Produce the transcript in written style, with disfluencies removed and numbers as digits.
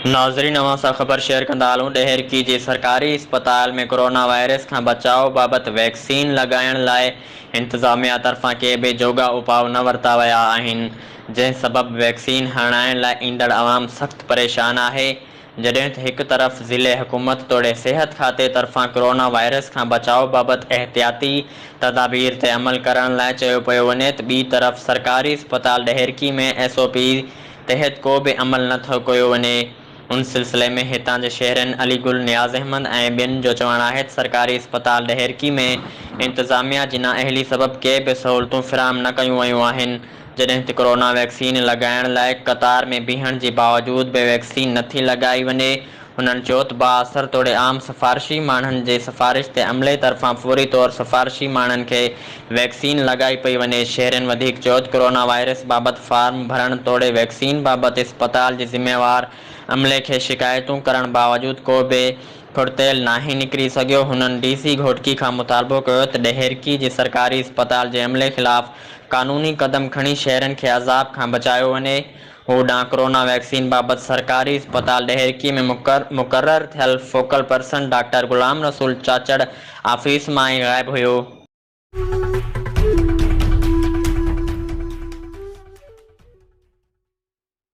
ناظرين اوهان سان خبر شيئر ڪندا هلون ڏهرڪي جي سرڪاري اسپتال ۾ ڪورونا وائرس کان بچاء بابت ويڪسين لڳائڻ لاء انتظاميا طرفان ڪي به جوڳا اپاء نه ورتا ويا آهن جنهن سبب ويڪسين هڻائڻ لاء ايندڙ عوام سخت پريشان آهي جڏهن ته هڪ طرف ضلعي حڪومت توڙي صحت کاتي طرفان ڪورونا وائرس کان بچاء بابت احتياطي تدابير تي عمل ڪرڻ لاء چيو پيو وڃي ته ٻي طرف سرڪاري اسپتال ڏهرڪي ۾ ايس او پي تحت ڪو به عمل نه ٿو ڪيو وڃي. ان سلسلي ۾ هتان جي شهرين علي گل، نياز احمد ۽ ٻين جو چوڻ آهي ته سرڪاري اسپتال ڏهرڪي ۾ انتظاميا جي نااهلي سبب ڪي به سهولتون فراهم نه ڪيون ويون آهن جڏهن ته ڪورونا ويڪسين لڳائڻ لاء قطار ۾ بيهڻ جي باوجود به ويڪسين نٿي لڳائي وڃي هنن چيو ته بااثر توڙي عام سفارشي ماڻهن جي سفارش تي عملي طرفان فوري طور سفارشي ماڻهن کي ويڪسين لڳائي پئي وڃي. شهرين وڌيڪ چيو ته ڪورونا وائرس بابت فارم ڀرڻ توڙي ويڪسين بابت اسپتال جي ذميوار عملي کي شڪايتون ڪرڻ باوجود ڪو به ڦڙتيل ناهي نڪري سگهيو. هنن ڊي سي گهوٽڪي کان مطالبو ڪيو ته ڏهرڪي جي سرڪاري اسپتال جي عملي خلاف قانوني قدم کڻي شهرين کي عذاب کان بچايو وڃي. هوڏانهن ڪورونا ويڪسين بابت سرڪاري اسپتال ڏهرڪي ۾ مقرر ٿيل focal person doctor Ghulam Rasool Chachar office مان ئي غائب هيو.